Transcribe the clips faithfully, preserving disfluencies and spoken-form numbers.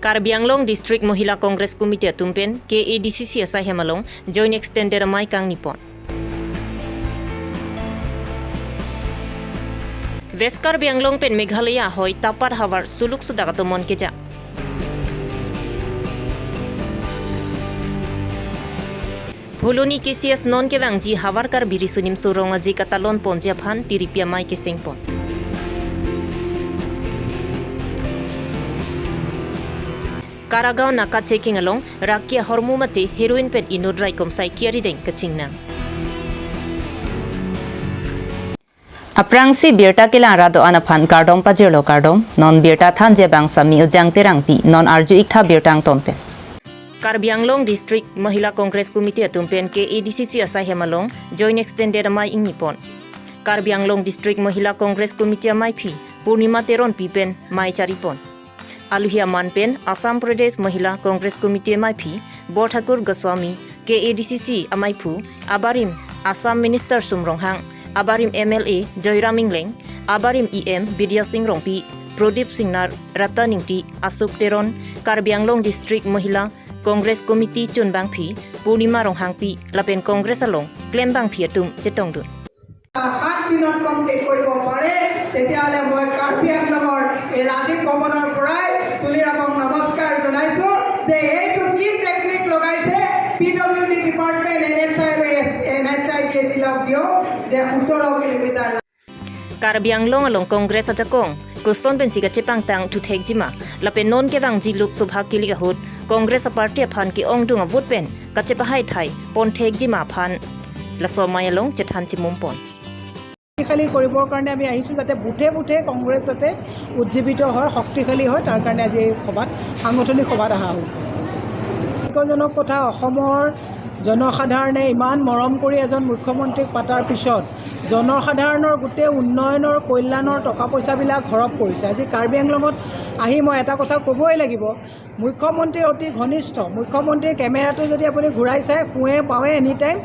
Karbi Anglong District Mahila Congress Committee atum pen K A D C C asaihem along Joint Extended amei kangni pon. West Karbi Anglong pen Meghalaya ahoi Tapat havar suluk sudak atomon keja. Phuloni K C S non kevangji havar Karbi riso nimso rong aje katalon ponji aphan tiripi amei keseng pon. Karagaon Naka checking along raki ahormu mate heroin pen inut raikom sai kiarideng kachingnang. Aphrangsi birta kelang ra do-an aphan kardom pajirlo kardom, non birta thanji abang Sami Ujang Terangpi, non arju iktha birta angton pen. Karbi Anglong District Mahila Congress Committee atum pen K A D C C asaihem along Joint Extended amei ingni pon. Karbi Anglong District Mahila Congress Committee ameiphi Purnima Teronpi pen mei chari pon. Aluhi aman pen Assam Pradesh Mahila Congress Committee ameiphi Borthakur Goswami, K A D C C ameiphu abarim Assam Minister Sum Ronghang, abarim M L A Joyram Engleng, abarim E M Bidya Sing Rongpi, Prodip Singnar, Ratan Ingti, Ashok Teron, Karbi Anglong District Mahila Congress Committee chunbangphi Purnima Ronghangpi lapen Congress along klembangphi atum chetongdun. সাত দিনত কমপ্লিট কৰিব পাৰে, তেতিয়াহ'লে মই কাৰ্বি আংলঙৰ এই ৰাজীৱ ভৱনৰ পৰাই তুলিৰামক নমস্কাৰ জনাইছো যে এইটো কি টেকনিক লগাইছে P W D department, N H I, N H I D C চি লগ দিয়ক যে সোতৰ kilometre. Karbi Anglong along Congress ajakong koson pensi kachepangtang thuthekjima lapen non kevangji Lok Sabha kilik ahut Congress aparty aphan ke-ongdung avote pen kachepahai thai ponthekjima aphan laso amei along chethan chimum pon. শক্তিশালী কৰিবৰ কাৰণে আমি আহিছোঁ, যাতে বুথে বুথে কংগ্ৰেছ যাতে উজ্জীৱিত হয়, শক্তিশালী হয়, তাৰ কাৰণে আজি এই সভাত সাংগঠনিক সভাত অহা হৈছে। দুখজনক কথা, অসমৰ জনসাধাৰণে ইমান মৰম কৰি এজন মুখ্যমন্ত্ৰীক পাতাৰ পিছত জনসাধাৰণৰ গোটেই উন্নয়নৰ, কল্যাণৰ টকা পইচাবিলাক হৰপ কৰিছে। আজি কাৰ্বি আংলঙত আহি মই এটা কথা ক'বই লাগিব, মুখ্যমন্ত্ৰীৰ অতি ঘনিষ্ঠ, মুখ্যমন্ত্ৰীৰ কেমেৰাটো যদি আপুনি ঘূৰাই চায়, সোঁৱে বাৱে এনি টাইম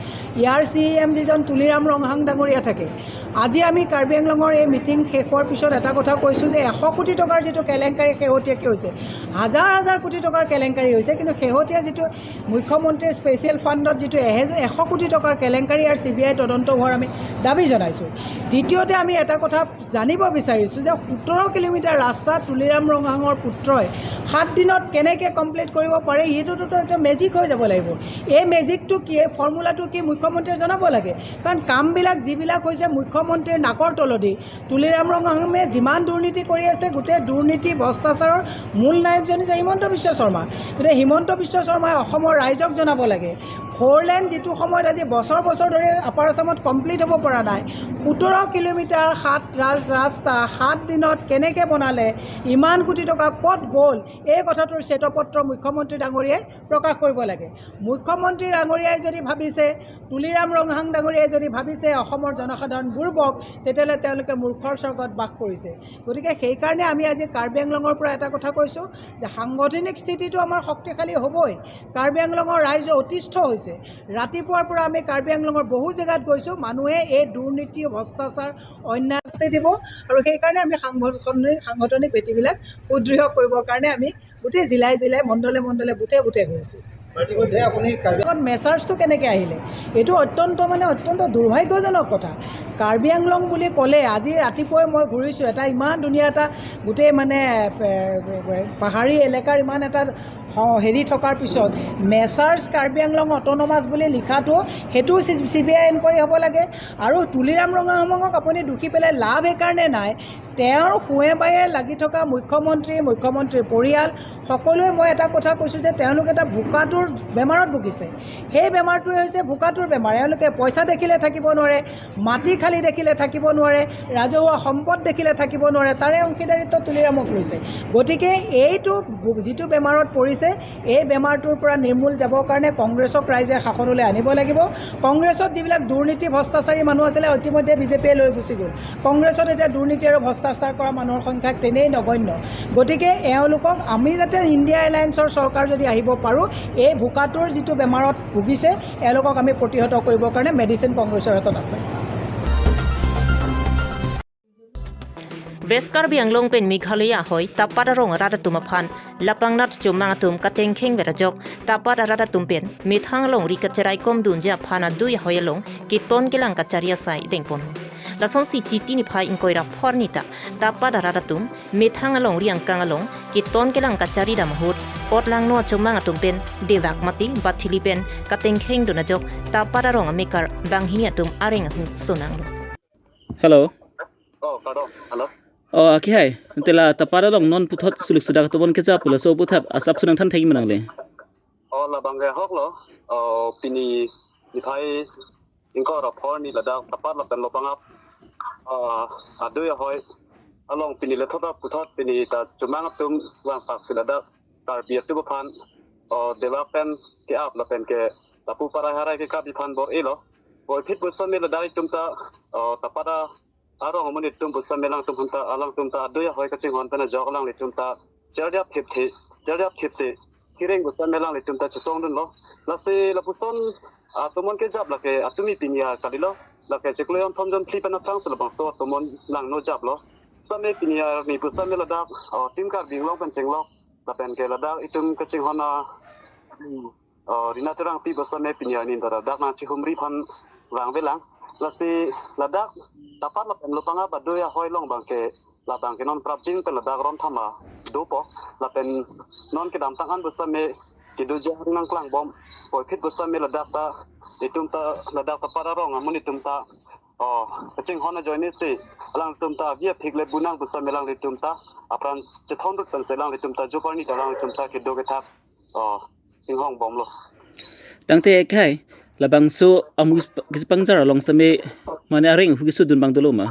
ইয়াৰ চি ই এম যিজন তুলিৰাম ৰংহাং ডাঙৰীয়া থাকে। আজি আমি কাৰ্বি আংলঙৰ এই মিটিং শেষ হোৱাৰ পিছত এটা কথা কৈছোঁ যে এশ কোটি টকাৰ যিটো কেলেংকাৰী শেহতীয়াকৈ হৈছে, হাজাৰ হাজাৰ কোটি টকাৰ কেলেংকাৰী হৈছে, কিন্তু শেহতীয়া যিটো মুখ্যমন্ত্ৰীৰ স্পেচিয়েল ফাণ্ডত যিটো এহেজ-, এশ কোটি টকাৰ কেলেংকাৰী আৰু চি বি আই তদন্ত হোৱাৰ আমি দাবী জনাইছোঁ। দ্বিতীয়তে আমি এটা কথা জানিব বিচাৰিছোঁ যে সোতৰ কিলোমিটাৰ ৰাস্তা তুলিৰাম ৰংহাঙৰ পুত্ৰই সাত দিনত কেনেকে কমপ্লিট কৰিব পাৰে, এইটোতো এটা মেজিক হৈ যাব লাগিব। এই মেজিকটো কি, এই ফৰ্মুলাটো কি, মুখ্যমন্ত্ৰীয়ে জনাব লাগে। কাৰণ কামবিলাক যিবিলাক হৈছে মুখ্যমন্ত্ৰীৰ নাকৰ তলেদি, তুলিৰাম ৰংহাঙে যিমান দুৰ্নীতি কৰি আছে, গোটেই দুৰ্নীতি ভ্ৰষ্টাচাৰৰ মূল নায়কজন হৈছে হিমন্ত বিশ্ব শৰ্মা। গতিকে হিমন্ত বিশ্ব শৰ্মাই অসমৰ ৰাইজক জনাব লাগে, ফ'ৰ লেন যিটো সময়ত আজি বছৰ বছৰ ধৰি আপাৰ আছামত কমপ্লিট হ'ব পৰা নাই, সোতৰ কিলোমিটাৰ সাত ৰাজ-, ৰাস্তা সাত দিনত কেনেকে বনালে, ইমান কোটি টকা ক'ত গ'ল, এই কথাটোৰ শ্বেতপত্ৰ মুখ্যমন্ত্ৰী ডাঙৰীয়াই প্ৰকাশ কৰিব লাগে। মুখ্যমন্ত্ৰী ডাঙৰীয়াই যদি ভাবিছে, তুলিৰাম ৰংহাং ডাঙৰীয়াই যদি ভাবিছে অসমৰ জনসাধাৰণ বুৰ্বক, তেতিয়াহ'লে তেওঁলোকে মূৰ্খৰ স্বৰ্গত বাস কৰিছে। গতিকে সেইকাৰণে আমি আজি কাৰ্বি আংলঙৰ পৰা এটা কথা কৈছোঁ যে সাংগঠনিক স্থিতিটো আমাৰ শক্তিশালী হ'বই। কাৰ্বি আংলঙৰ ৰাইজ অতিষ্ঠ হৈছে। ৰাতিপুৱাৰ পৰা আমি কাৰ্বি আংলঙৰ বহু জেগাত গৈছোঁ, মানুহে এই দুৰ্নীতি, ভ্ৰষ্টাচাৰ, অন্যায় শাস্তি দিব আৰু সেইকাৰণে আমি সাংগঠনিক, সাংগঠনিক ভেটিবিলাক সুদৃঢ় কৰিবৰ কাৰণে আমি গোটেই জিলাই জিলাই, মণ্ডলে মণ্ডলে, বুথে বুথে গৈছোঁ। ইতিমধ্যে আপুনি কাৰ্বি আগত মেচাৰ্ছটো কেনেকে আহিলে? এইটো অত্যন্ত, মানে, অত্যন্ত দুৰ্ভাগ্যজনক কথা। কাৰ্বি আংলং বুলি ক'লে আজি ৰাতিপুৱাই মই ঘূৰিছোঁ, এটা ইমান ধুনীয়া এটা গোটেই, মানে, এ, এ, পাহাৰী এলেকাৰ ইমান এটা হ-, হেৰি থকাৰ পিছত মেচাৰ্ছ কাৰ্বি আংলং অট'নমাছ বুলি লিখাটো, সেইটো চি-, চি বি আই এনকুৱাৰী হ'ব লাগে। আৰু তুলিৰাম ৰংহাঙক আপুনি দুখী পেলাই লাভ এইকাৰণে নাই, তেওঁৰ সোঁৱে বায়ে লাগি থকা মুখ্যমন্ত্ৰী, মুখ্যমন্ত্ৰীৰ পৰিয়াল, সকলোৱে মই এটা কথা কৈছোঁ যে তেওঁলোক এটা ভোকাতুৰ বেমাৰত ভুগিছে। সেই বেমাৰটোৱে হৈছে ভোকাতুৰ বেমাৰ। এওঁলোকে পইচা দেখিলে থাকিব নোৱাৰে, মাটি খালী দেখিলে থাকিব নোৱাৰে, ৰাজহুৱা সম্পদ দেখিলে থাকিব নোৱাৰে, তাৰে অংশীদাৰিত্ব তুলিৰামক লৈছে। গতিকে এইটো বু-, যিটো বেমাৰত পৰিছে, এই বেমাৰটোৰ পৰা নিৰ্মূল যাবৰ কাৰণে কংগ্ৰেছক ৰাইজে শাসনলৈ আনিব লাগিব। কংগ্ৰেছত যিবিলাক দুৰ্নীতি ভ্ৰষ্টাচাৰী মানুহ আছিলে, ইতিমধ্যে বি জে পিয়ে লৈ গুচি গ'ল। কংগ্ৰেছত এতিয়া দুৰ্নীতি আৰু ভ্ৰষ্টাচাৰ কৰা মানুহৰ সংখ্যা তেনেই নগণ্য। গতিকে এওঁলোকক আমি যাতে ইণ্ডিয়া এলায়েন্সৰ চৰকাৰ যদি আহিব পাৰোঁ, এই ভোকাতুৰ যিটো বেমাৰত ভুগিছে, এওঁলোকক আমি প্ৰতিহত কৰিবৰ কাৰণে মেডিচিন কংগ্ৰেছৰ হাতত আছে। West Karbi Anglong pen Meghalaya ahoi Tapat arong arat atum aphan lapangnat chomang atum katengkheng ver ajok Tapat arat atum pen methang alongri kacheraikom dunji aphan adui ahoi along keton kelang kachari asai dengpon. Lasonsi Chiti niphai ingkoi ra pho arni ta Tapat arat atum methang alongri angkang along keton kelang kachari dam ahut pot langno achomang atum pen dewak mate bathili pen katengkheng dun ajok Tapat arong amekar banghini atum areng ahu sonanglo. Hello. Oh, pardon. Hello. Oh, akehai. Ante la Tapat arong non puthot suluk sudak atum an kejap pu laso puthot asap sunang than thek manang le. Oh, labang ke ahok lo. Oh, pini niphai ingkoi ra pho arni ladak Tapat lapen Lapangap, ah, adui ahoi along pini lethot ta puthot pini ta chomang atum vangpak si ladak Karbi atum aphan, oh, dewak pen ke-ap lapen ke lapu parai harai kekap aphan bor-ilo. Bor-iphit pusitame ladak itum ta, oh, Tapat arong amonit atum pusitame alangtum aphan ta, alangtum ta adui ahoi kachinghon pen ajok alanglitum ta cherdiap thipthe, cherdiap thipsi, kereng pusitame alanglitum ta chesong dunlo. Lasi lapuson atum an kejap lake atumi pini ar kalilo. Lake chiklo jon thom jon phli pen aphrang si labangso atum an langno japlo. Sitame pini arni pusitame ladak, oh, Team Karbi Anglong pen chenglok lapen ke ladak itum kachinghon a, hmm, oh, Rina Terangpi pusitame pini arni ta ladak nangchihumri aphan vangvelang. Lasi ladak Tapat lapen Lapangap adui ahoi along abang ke, labang ke non prapjin pen ladak ron thama dopo. Lapen non kedamtang an pusitame kedoji ahang nangklangbom. Bor-iphit pusitame ladak ta itum ta ladak Tapat arong amonit atum ta, oh, kachinghon ajoine si alangtum ta avi aphik le bunang pusitame alanglitum ta apran chethon rut pensi alanglitum ta jo parni ta alanglitum ta kedo kethak, oh, chinghongbomlo. Tangte akehai, labangso amu kis-, kisipangjar along sitame mane areng ahu kesudun abang dolo ma?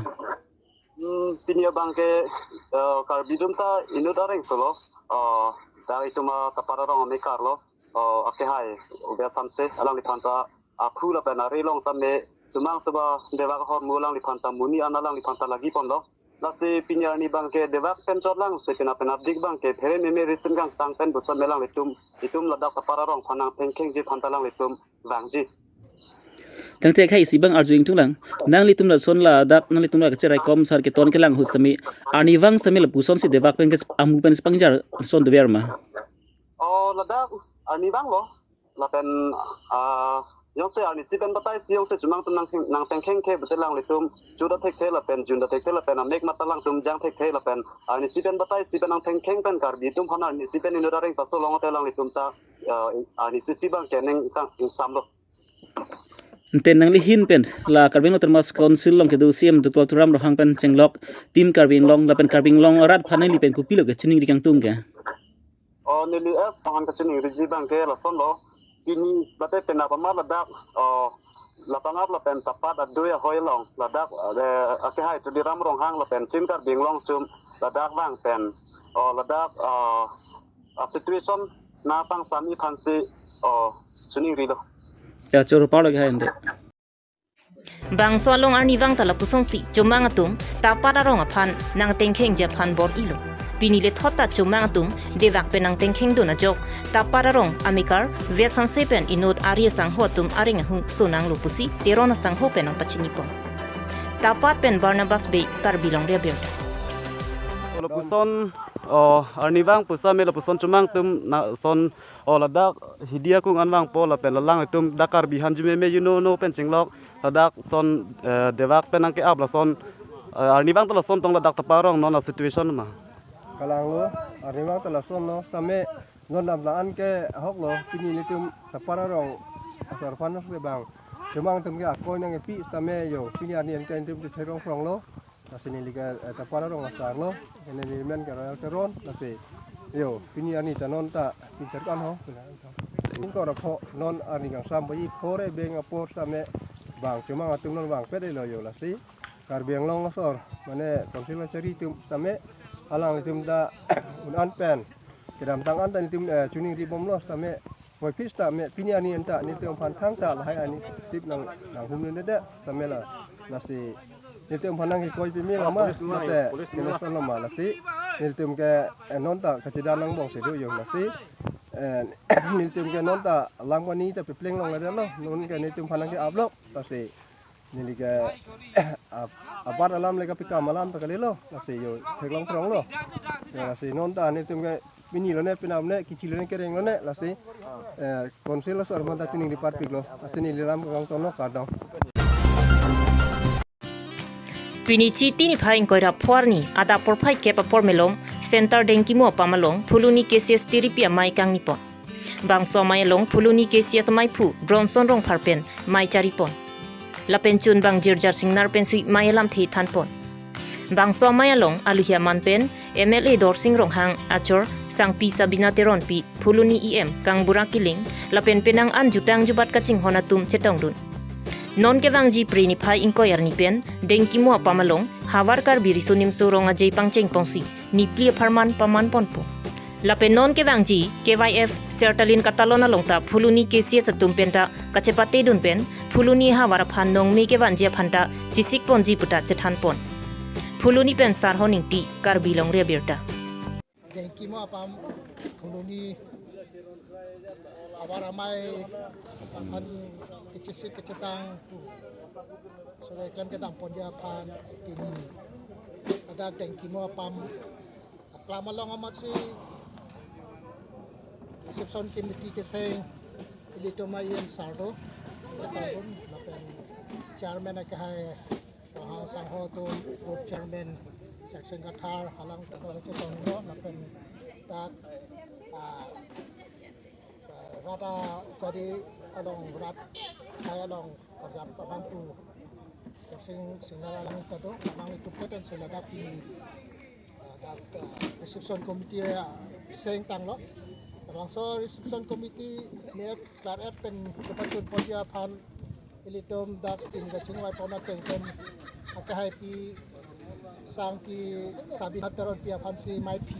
Hmm, pini abang ke, eh, Karbi atum ta inut areng solo, eh, ta itum a Tapat arong amekar lo, eh, akehai, Vesanse, alangliphan ta aphu lapen ari along tame chomang atum a dewak ahormu alangliphan ta monit an alangliphan ta lagi ponlo. Lasi pini arni abang ke dewak pen chotlang si pina pen apdik abang ke phere meme risim kangtang pen pusitame alanglitum, itum ladak Tapat arong aphan nangtengkhengji aphan ta alanglitum vangji. Tangte akehai isi abang arju ingtunglang. Nanglitum lason ladak, nanglitum la kacheraikom sar keton kelang ahut sitame, arnivang sitame lapusonsi dewak pen kes-, amu pen sipangjar son dover ma? Oh, ladak arnivang lo. Lapen, ah, jongsi arnisi pen batai si jongsi chomang atum nang, nangtengkhengthe pute alanglitum jut athekthe lapen jun athekthe lapen amek mat ta alangtum jang thekthe lapen arnisi pen batai si pen nangtengkheng pen Karbi atum aphan arnisi pen inut areng paso longte alanglitum ta, ah, arnisi si abang ke neng kang ingsamlo. Ante nangli ahin pen la Karbi Anglong Autonomous Council along kedo C E M Doctor Tuliram Ronghang pen chenglok Team Karbi Anglong lapen Karbi Anglong arat aphan nangli pen kopilo kachiningri kangtung ke? Oh, neli asongan kachiningriji abang ke lasonlo. Pini bate penap amar ladak, oh, Lapangap lapen Tapat adui ahoi along ladak, eh, akehai Tuliram Ronghang lapen Team Karbi Anglong atum ladak vang pen, oh, ladak, oh, a situation nangpangsami aphansi, oh, chiningrilo. Ya, choro parlo akehai ante. Bangso along arnivang ta lapusonsi chomang atum Tapat arong aphan nangtengkhengji aphan bor-ilo. Pini lethot ta chomang atum dewak pen nangtengkheng dun ajok Tapat arong amekar Vesanse pen inut ari asangho atum areng ahu sonanglo pusi Teron asangho pen nangpachinipon. Tapat pen Barnabas Bey, Karbi Longri Abirta. Lapuson, oh, arnivang pusitame lapuson chomang atum lason, oh, ladak Hidi akung an vangpo lapen alanglitum dak Karbi aphan jumeme you know no pen chenglok ladak son, eh, dewak pen nangke-ap lason, eh, arnivang ta lason tong ladak Tapat arong non a situation ma? Kalanglo, arnivang ta lasonlo, sitame non dam la-an ke ahoklo, pini nelitum Tapat arong asor aphan se abang chomang atum ke akoi nangkepi sitame yo, pini arni an ke nelitum chetherong phronglo. Lasi neli ke, eh, Tapat arong asarlo, neli men ke Royal Teron, lasi yo, pini arni ta non ta pinter kan ho. Ingkoi ra pho, non arni kangsam baji pho re beng apor sitame bang chomang atum non vangpet-elo yo, lasi Karbi Anglong asor, mane Council kachari atum sitame alanglitum ta un-an pen kedamtang an ta nelitum, eh, chiningribomlo sitame, bor-iphit sitame pini arni an ta nelitum aphan thangta lahai arni tip nang, nanghumnedetdet sitame la, lasi nelitum aphan nangkekoi peme lama, mate kenoson lama, lasi nelitum ke, eh, non ta kachidan nangbong si do yo, lasi, eh, nelitum ke non ta langpani ta pepleng longledetlo, non ke nelitum aphan nangke-aplo, lasi Neli ke ap-, apar alam le kapekam alam ta kalilo, lasi yo theklong kronglo. Ya, lasi non ta netum ke pini lone, penap ne, kithi lone, kereng lone, lasi, eh, council laso arman ta choningri parpiklo, lasi neli lam kangtono, kardom. Pini Chiti niphai ingkoi ra pho arni adap porphai kep apor melom Center Dengkimo apam along Phuloni K C S tiripi amei kangni pon. Bangso amei along Phuloni K C S amei aphu Bronson Rongphar pen mei chari pon. Lapen chunbang Jirjar Singnar pensi mei alamthe than pon. Bangso amei along aluhi aman pen M L A Dorsing Ronghang, achor sangpi Sabina Teronpi, Phuloni E M Kangbura Killing, lapen penang an jutang jubat kachinghon atum chetongdun. Non kevangji Phre niphai ingkoi arni pen Dengkimo apam along Havar Karbi Riso Nimso Rong Aje pangcheng ponsi niphli apharman paman ponpo. Lapen non kevangji K Y F Sertalin Katalon along ta Phuloni K C S atum penta kachepatedun pen Phuloni havar aphan nongme kevanji aphanta chesik ponji puta chethan pon. Phuloni pen Sarhon Ingti, Karbi Longri Abirta. Dengkimo apam Phuloni havar amei aphan kechesik kechetang pu, so keklem kedam ponji aphan pini ladak Dengkimo apam aklam along amatsi reception committee keseng ilitum E M sir do, chetongdun, lapen chairman akehai Rohang Sangho atum, board chairman Section Kathar, alang atum chetonglo, lapen dak, ah, ah, rat achari along, rat hai along karjap abang pu Sing Singnar alang ta do, alanglitum ke pensi ladak pini, ah, dak, ah, reception committee, ah, seng tanglo. Labangso reception committee me klar-et pen kepachun ponji aphan ilitum dak pini kachingvai pon ateng pen akehaipi sangpi Sabina Teronpi aphansi meiphi,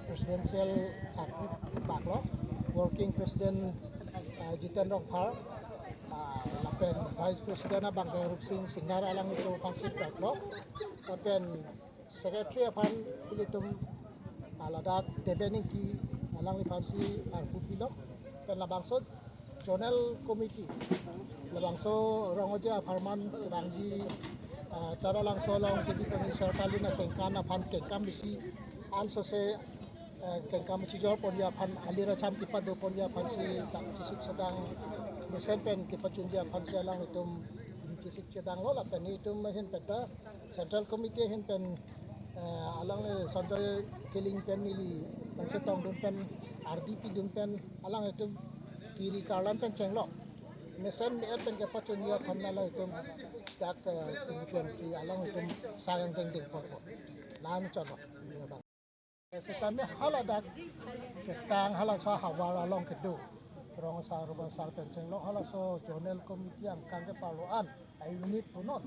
presidential aphu baklo, working president, ah, Jiten Rongphar, ah, lapen vice president abang ke Rupsing Singnar, alanglitum aphansi baklo, lapen secretary aphan ilitum, ah, ladak Deben Ingti, alangliphansi arpu pilo, pen labangso zonal committee, labangso Rong Aje apharman kevangji, ah, Taralangso along K B Poni Sertalin asengkan aphan kengkam isi ansose, ah, kengkam chijor ponji aphan, alir acham kepado ponji aphansi dak chesik chedang mesen pen kepachunji aphansi alanglitum chesik chedanglo, lapen itum ahin penta Central Committee ahin pen, eh, alangli Sanjoy Killing pen neli nangchetongdun pen, ardi pidun pen, alanglitum kiri karlan pen chenglo. Mesen me-et pen kepachunji aphan alanglitum dak, eh, pini pensi alanglitum sayang dengdeng ponpo. La-an chotlo. Setame haladak ketang halaso havar along kedo, rong asar, ruba asar pen chenglo, halaso zonal committee angkang keparlo an, a-unit punon,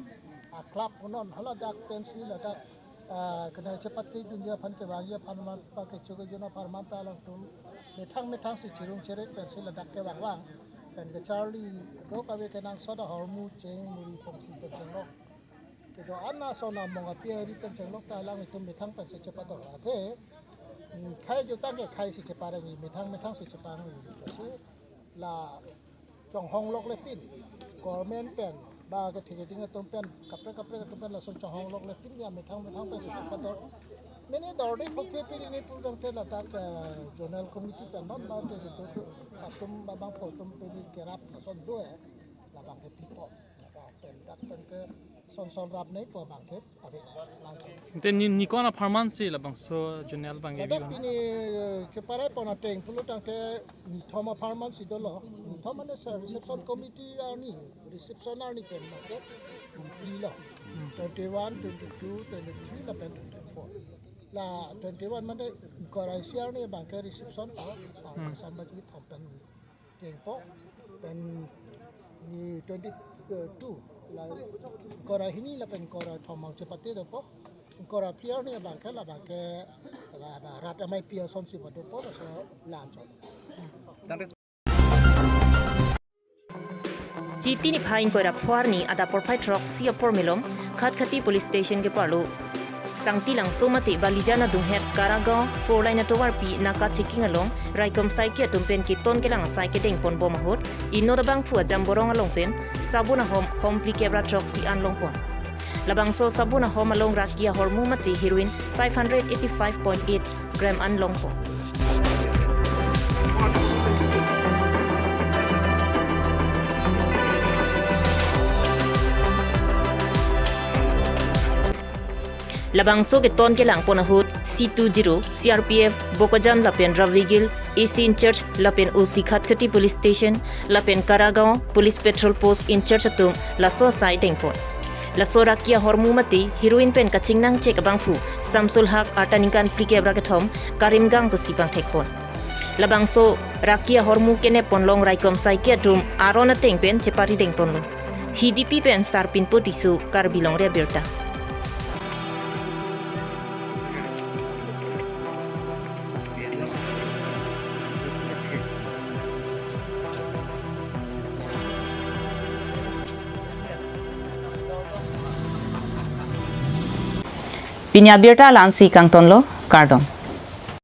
a-club punon, haladak pensi ladak, ah, kena chepatedunji aphan, kevangji aphan, man pa kecho kejun apharman ta alangtum methang methangsi chirung cherek pensi ladak kevang vang pen kecharli, do kave kenangsot ahormu cheng muri pongsi pen chenglo. Kedo-an ason among api ari pen chenglok ta alanglitum methang pensi chepador athe, mm, khei jutang ke kheisi cheparengji, methang methangsi cheparengji. Lasi la chonghong lok le tin, government pen, ba kethe keding atum pen, kaprek kaprek atum pen lason chonghong lok le tin ya methang methang pensi chepador. Mene dorde phokphe pini ni program te ladak, eh, zonal committee pen non ba te tu atum ba bangpho atum pini kerap lason do, eh, labang ke pipo. Dak pen ke son son rap nei pu abang ke ave langsung. Ante ni, ni ko-an apharmansi labangso zonal abang ke ladak biwan? Pini, eh, cheparai pon ateng pulo tangte nithom apharmansi dolo. Nithom mane sir, reception committee arni, reception arni pen abang ke phli lo. Hmm. Twenty-one, twenty-two, twenty-three lapen twenty-four. La twenty-one mane ingkoi ra isi arni abang ke reception, ah, hmm, sambagi thom pen chengpo, pen ni twenty-two, la ingkoi ra hini lapen ingkoi ra thom abang chepate dopo, ingkoi ra phli arni abang ke labang ke la ba rat amei pi asonsi padopo, laso la-an chot. Chiti niphai ingkoi ra pho arni adap porphai throksi apor melom Khatkhati Police Station keparlo Sangti Langso mate Balijan adunghet Karagaon four lane atovarpi naka checking along raikom saiki atum pen keton kelang asai kedengpon bom ahut inut abangphu ajamborong along pen sabun ahom hom phlikep ra throksi an longpon. Labangso sabun ahom along raki ahormu mate heroin five hundred eighty-five point eight gram an longpon. Labangso keton kelangpon ahut C two zero, C R P F, Bokajan lapen Ravigil, A C in charge lapen O C Khatkhati Police Station lapen Karagaon Police Patrol Post in charge atum laso asai dengpon. Laso raki ahormu mate heroin pen kachingnang chek abangphu Samsul Haq arta ningkan phlikep ra kethom Karimgang pusi pangthekpon. Labangso raki ahormu kenep ponlong raikom saiki atum aron ateng pen chepari dengponlo. Hidipi pen Sarpinpo Tisso, Karbi Longri Abirta. Pini abirta la-ansi kangtonlo, kardom.